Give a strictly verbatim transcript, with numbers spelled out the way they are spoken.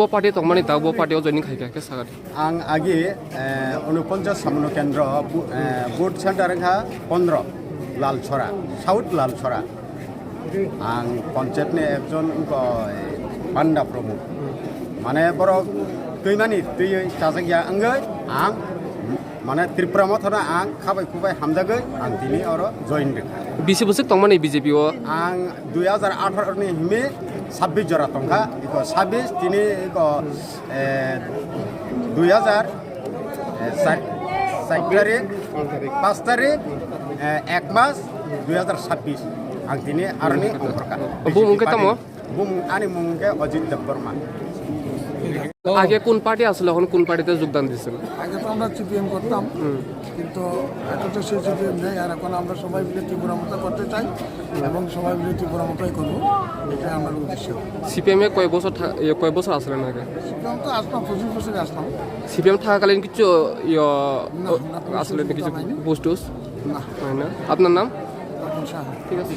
Bo party tongmani ta, bo party o joining khaikha khe sakadi. Ang agi, eh, Unoponchas Samono Kendro, bu-, eh, vote center wngkha pondro, Lalchora, South Lalchora. Ang panchayat ni ekjon wngkha, eh, Panda Pramod. Mane borok twimani twiwi chajak ya wngwi ang mane Tripura Motha no ang khabai khubai hamjagwi ang tini oro join rwkha. Bisi bwswk tongmani B J P o? Ang dui hajar atharo ni himi sabbish jora tongkha, iko sabbish tini iko, eh, dui hajar, eh, sat, sat tarik, panch tarik, eh, ek mas dui hajar sabbish ang tini aroni ongkhorkha. Bumung khe tamo? Bumung, ani mung khe Ajit Debbarma. আগে কোন পার্টি আসলে, এখন কোন পার্টিতে যোগদান দিয়েছেন? আগে তো আমরা সিপিএম করতাম, কিন্তু এখন তো সেই সিপিএম নেই। আর এখন আমরা সবাই মিলে ত্রিপুরা মতো করতে চাই এবং সবাই মিলে ত্রিপুরা মতোই করবো, এটাই আমার উদ্দেশ্য। সিপিএম এ কয় বছর থা-, এ, কয় বছর আসলেন আগে? সিপিএম তো আসলাম, পঁচিশ বছরে আসলাম। সিপিএম থাকাকালীন কিছু, ইয়ে, না, না, কোনো আসলে সুযোগ কিছু পাইনি। Post toast? না। হয় না? আপনার নাম? তপন সাহা। ঠিক আছে।